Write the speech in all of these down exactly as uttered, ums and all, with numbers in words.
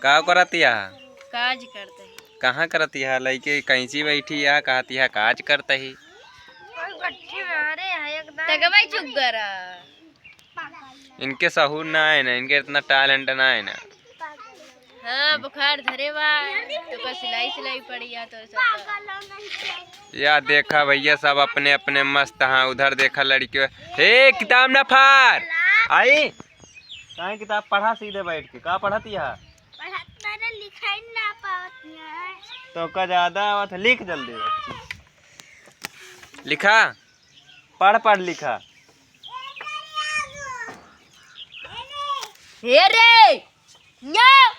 का करतिया? काज करत ही। कहाँ करतिया? लइके कैंची बैठी या, कहतिया काज करत ही। तगबै चुप करा। इनके सहूर ना है ना, इनके इतना talent ना है ना। हाँ, बुखार धरे बा, तो का सिलाई, सिलाई पड़ी या तो सब। या देखा भइया, सब अपने अपने मस्त हाँ। उधर देखा लड़कियों, हे किताब ना फार, आई काहे किताब पढ़ा सीधे बैठ के, का पढ़त यह? पढ़त ना, लिखाई ना पावत है। तो का ज्यादा आवत है, लिख जल्दी बच्ची। लिखा, पढ़ पढ़ लिखा। हे रे, या।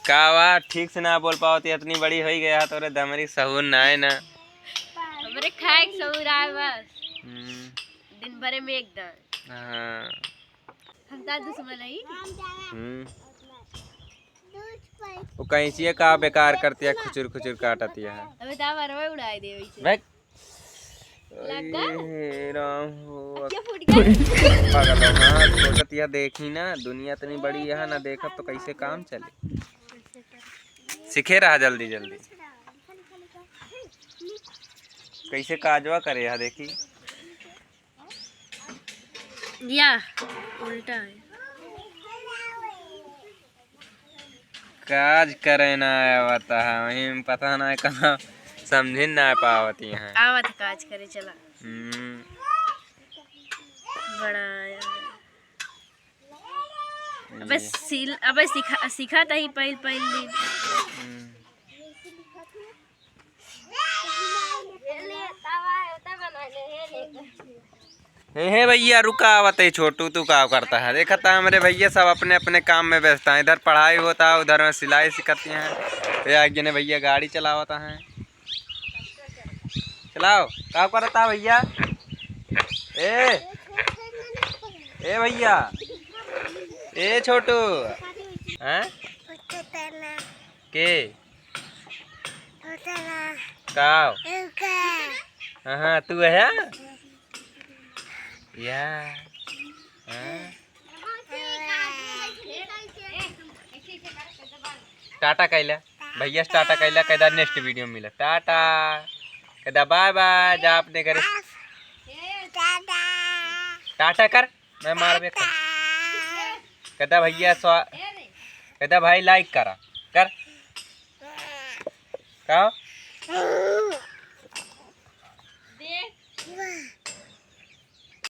का बा, ठीक से ना बोल पावत, इतनी बड़ी होई गया है, तोरे दमरी सहूर ना है ना। हमरे खाए के सहूर आए बस। हम्म। दिन भरे में एक दान। हाँ। हम ता दुश्मन हई। हम्म। वो कैंचिया का बेकार करतिया, खुचुर खुचुर काटतिया। अबे ता मरवे उड़ाई दे वैसे। बैक। लगा? अरे राम हो। क्या फूट गया? पागल हो, हाँ, सोचतिया देखी ना, दुनिया इतनी बड़ी है ना, देखब तो कैसे काम चले। सीखे रहा जल्दी जल्दी। कैसे काजवा करे है देखी। या, उल्टा है। काज करे ना आवत है, वहीं पता ना कहाँ समझिन ना पावत है। आवत काज करे चला। हम्म। बड़ा आया। अबे ये। सील-, अबे सीखा, सीखा तही पहिल, पहिल दिन। हम्म। हे, हे भइया, रुका, आवत है छोटू, तू का करता है? देखा था हमरे भइया सब अपने अपने काम में व्यस्त हैं, इधर पढ़ाई होता है, उधर में सिलाई सिखाती हैं। ये आगे ने भइया गाड़ी चलावता है, चलाओ, का करता भइया? ए, ए भइया, ए छोटू, हैं? के? उतरा। का? उका। हाँ, हाँ, तू है? या। हाँ? टाटा कैला। भइया से टाटा कैला, कहदा next video में मिला। टाटा। कहदा bye bye, जा अपने घरे। टाटा। टाटा कर, मैं मारबे कर। कहदा भइया स्वा-, कहदा भाई like करा। कर। का?